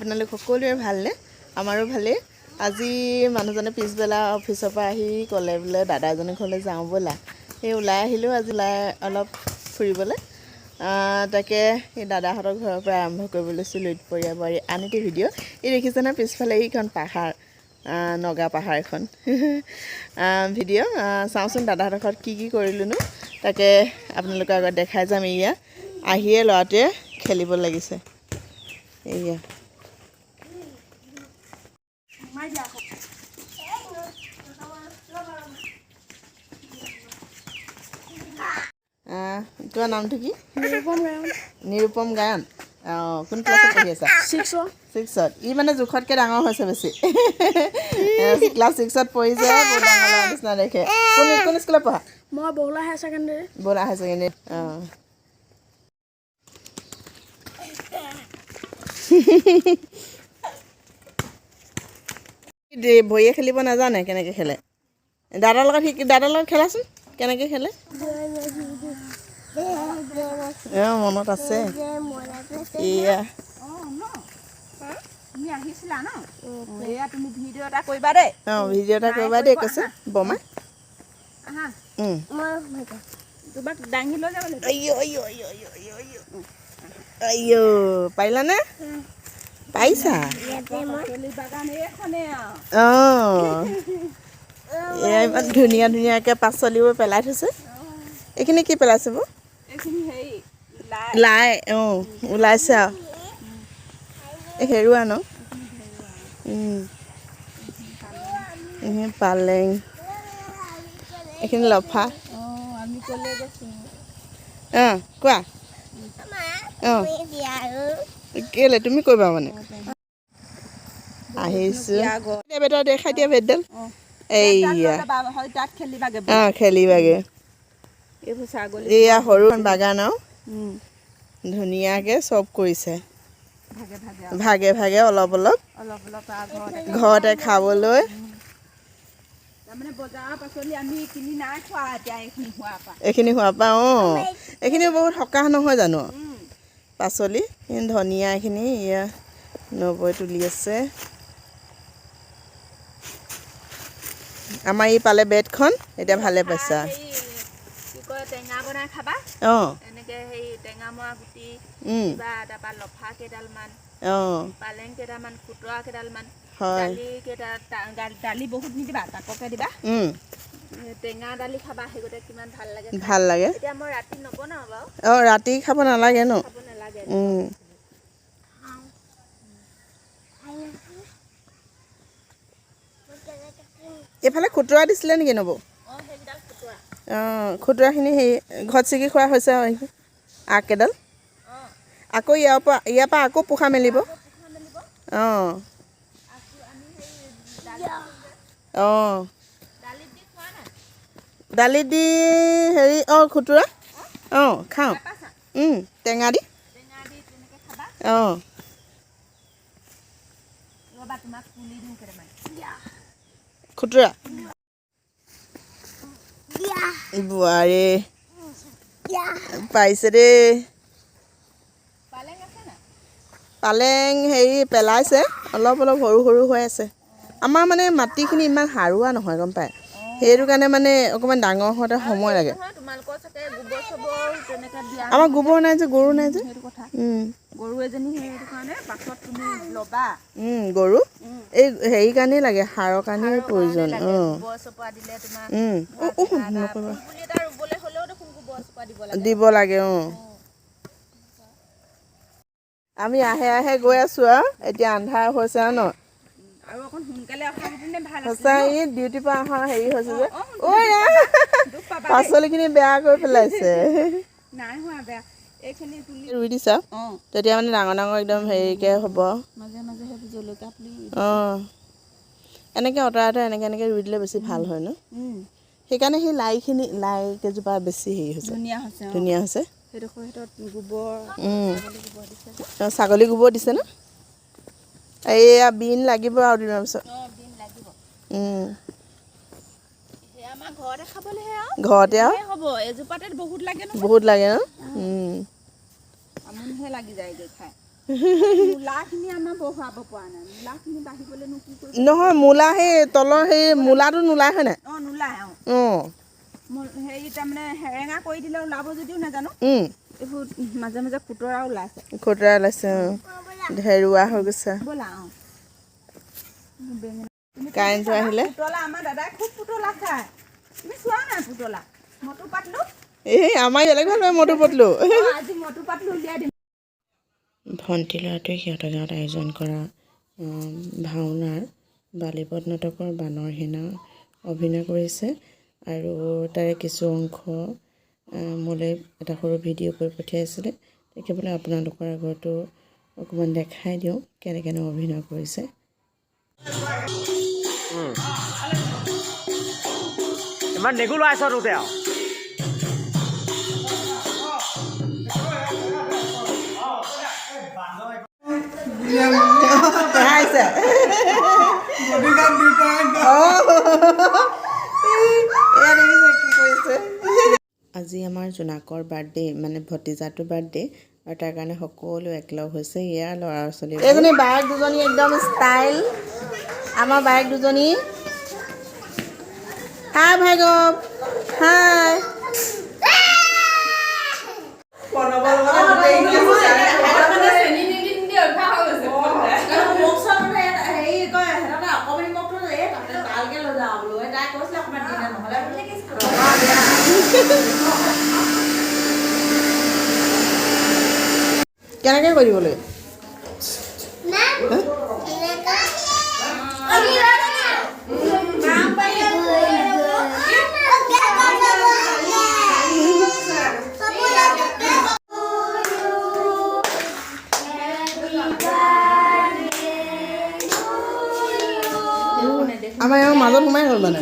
আপোনালোক সকলোৰে ভালনে? আমাৰো ভালেই। আজি মানুহজনে পিছবেলা অফিচৰ পৰা আহি ক'লে বোলে দাদা এজনৰ ঘৰলৈ যাওঁ ব'লা। সেই ওলাই আহিলোঁ আজি, ওলাই অলপ ফুৰিবলৈ। তাকে এই দাদাহঁতৰ ঘৰৰ পৰা আৰম্ভ কৰিব লৈছোঁ লুইতপৰীয়া বোৱাৰী আন এটি ভিডিঅ'। এই দেখিছেনে পিছফালে এইখন পাহাৰ, নগা পাহাৰ এখন ভিডিঅ'। চাওঁচোন দাদাহঁতৰ ঘৰত কি কি কৰিলোঁনো, তাকে আপোনালোকৰ আগত দেখাই যাম। এয়া আহিয়ে ল'ৰাটোৱে খেলিব লাগিছে। এয়া তোমাৰ নামটো কি? নিৰুপম গায়ন। অঁ, কোন ক্লাছত পঢ়ি আছা? ছিক্সত। ই মানে জোখতকৈ ডাঙৰ হৈছে বেছি। ক্লাছ ছিক্সত পঢ়িছে, বহুত ডাঙৰ ল'ৰা নিচিনা দেখে। কোন কোন স্কুলত পঢ়া? মই বহলা হায়াৰ ছেকেণ্ডেৰী। ব'লা হায়াৰ ছেকেণ্ডেৰী। অঁ, ভৰিয়ে খেলিব নাজানে, কেনেকৈ খেলে? দাদাৰ লগত শিকি, দাদাৰ লগত খেলাচোন, কেনেকৈ খেলে। অঁ, মনত আছে। এয়া অঁ, ভিডিঅ' এটা কৰিবা দেই, কৈছে বমা। আইঅ', পাৰিলানে? পাৰিছা? অঁ, এয়া ইমান ধুনীয়া ধুনীয়াকৈ পাচলিবোৰ পেলাই থৈছে। এইখিনি কি পেলাইছে বৌ? লাই। অঁ, ওলাইছে আৰু। এই হেৰুৱা ন? এইখিনি পালেং, এইখিনি লফা। অঁ, কোৱা। অঁ, কেলৈ তুমি কৰিবা মানে? আহিছোঁ বেটা, দেখাই দিয়া বেটডাল। এইয়া অঁ, খেলিবাগে। এইয়া সৰু বাগান আৰু ধুনীয়াকৈ চব কৰিছে, ভাগে ভাগে অলপ অলপ ঘৰতে খাবলৈ। এইখিনি হোৱাৰ পৰা। অঁ, এইখিনি বহুত সকাহ নহয় জানো পাচলি? ধনিয়া এইখিনি এয়া নবৈ তুলি আছে। আমাৰ ই পালে বেডখন, এতিয়া ভালে পাইছা। অঁ, হয়। ভাল লাগে। অঁ, ৰাতি খাব নালাগে ন? এইফালে খুতুৰা দিছিলে নেকি নবৌ? অঁ, খুতুৰাখিনি হেৰি ঘৰত ছিগি খোৱা হৈছে আৰু আগকেইডাল। আকৌ ইয়াৰ পৰা আকৌ পোখা মেলিব। অঁ অঁ, দালি দি হেৰি। অঁ, খুতুৰা। অঁ, খাওঁ। টেঙা দি। অঁ, খুতুৰা বোৱাৰী পাইছে দেই। পালেং হেৰি পেলাইছে, অলপ অলপ সৰু সৰু হৈ আছে। আমাৰ মানে মাটিখিনি ইমান সাৰুৱা নহয়, গম পায়? সেইটো কাৰণে মানে অকণমান ডাঙৰ হওঁতে সময় লাগে। আমাৰ গোবৰ নাই যে, গৰু নাই যে। গৰু এই হেৰি কাৰণেই লাগে, সাৰৰ কাৰণেই প্ৰয়োজন। অঁ, দিব লাগে। অঁ, আমি আহে আহে গৈ আছোঁ আৰু এতিয়া আন্ধাৰ হৈছে আৰু ন? সঁচা, এই ডিউটিৰ পৰা অহা হেৰি হৈছে যে। ঐ, পাচলিখিনি বেয়া কৰি পেলাইছে। ৰুই দিছা তেতিয়া মানে ডাঙৰ ডাঙৰ একদম হেৰিকৈ হ'ব। অঁ, এনেকৈ অঁতৰাই অঁতৰাই এনেকৈ এনেকৈ ৰুই দিলে বেছি ভাল হয় ন? সেইকাৰণে সেই লাইখিনি, লাই কেইজোপা বেছি হেৰি হৈছে, ধুনীয়া হৈছে। ছাগলী গোবৰ দিছে ন? এইয়া বিন লাগিব আৰু দুদিনৰ পিছত। ঘৰতে আৰু বহুত লাগে ন? মূলাখিনি আমাৰ বহুৱাব পৰা নাই। মূলাখিনি বাঢ়িবলৈনো কি কৰিব? নহয়, মূলা সেই তলৰ সেই মূলাটো নোলায়, হয় নাই? অঁ, নোলায় অঁ। হেৰি, তাৰমানে সেৰেঙা কৰি দিলে ওলাব যদিও নাজানো। এইবোৰ মাজে মাজে খুতৰা ওলাইছে। খুতৰা ওলাইছে অঁ, ধেৰুৱা হৈ গৈছে। ব'লা অঁ, বেঙেনা তুমি। কাৰেণ্টটো আহিলে। পুতলা, আমাৰ দাদাই খুব পুতলা খায়। তুমি চোৱা নাই পুতলা মটু পাতলো? এই আমাৰ বেলেগ ভাল পায় মটু পটলু। অ, আজি মটু পাতলো উলিয়াই দিম। ভণ্টি ল'ৰাটোৱে সিহঁতৰ গাঁৱত আয়োজন কৰা ভাওনাৰ বালিপদ নাটকৰ বানৰ সেনা অভিনয় কৰিছে আৰু তাৰে কিছু অংশ মোলৈ এটা সৰু ভিডিঅ' কৰি পঠিয়াইছিলে। তাকে বোলে আপোনালোকৰ আগতো অকণমান দেখাই দিওঁ কেনেকেনো অভিনয় কৰিছে। ইমান নেগু লৰাইছ তোতে আৰু। পঢ়াইছে। এয়া দেখিছে কি কৰিছে। আজি আমাৰ জোনাকৰ বাৰ্থডে, মানে ভতিজাটোৰ বাৰ্থডে আৰু তাৰ কাৰণে সকলো একলগ হৈছে। এয়া ল'ৰা ছোৱালী, এইজনী বায়েক দুজনী একদম ষ্টাইল। আমাৰ বায়েক দুজনী। হাই ভাৰ্গৱ, হাই। কেনেকৈ কৰিব লাগে? আমাৰ এওঁ মাজত সোমাই গ'ল মানে।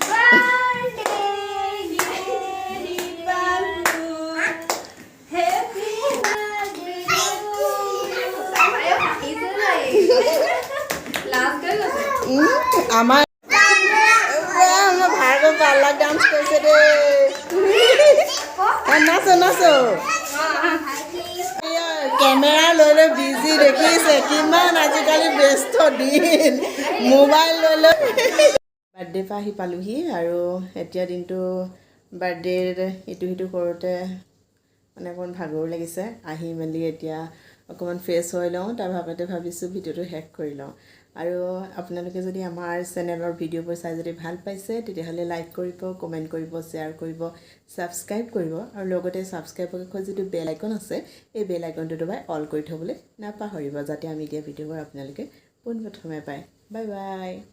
আমাৰ ভাৰ্গৱ পাৰ্লাৰ ডান্স কৰিছে দেই। নাচো নাচো। কেমেৰা লৈ লৈ বিজি দেখিছে কিমান। আজিকালি ব্যস্ত দিন, মোবাইল লৈ লৈ। বাৰ্থডে পৰা আহি পালোহি আৰু এতিয়া দিনটো বাৰ্থডেৰ ইটো সিটো কৰোঁতে মানে অকণমান ভাগৰো লাগিছে। আহি মেলি এতিয়া অকণমান ফ্ৰেছ হৈ লওঁ, তাৰ ভাগতে ভাবিছোঁ ভিডিঅ'টো শেষ কৰি লওঁ। আৰু আপোনালোকে যদি আমাৰ চেনেলৰ ভিডিঅ'বোৰ চাই যদি ভাল পাইছে, তেতিয়াহ'লে লাইক কৰিব, কমেণ্ট কৰিব, শ্বেয়াৰ কৰিব, ছাবস্ক্ৰাইব কৰিব আৰু লগতে ছাবস্ক্ৰাইবৰ কাষত যিটো বেল আইকন আছে, এই বেল আইকনটো দবাই অল কৰি থ'বলৈ নাপাহৰিব, যাতে আমি দিয়া ভিডিঅ'বোৰ আপোনালোকে পোনপ্ৰথমে পায়। Bye bye.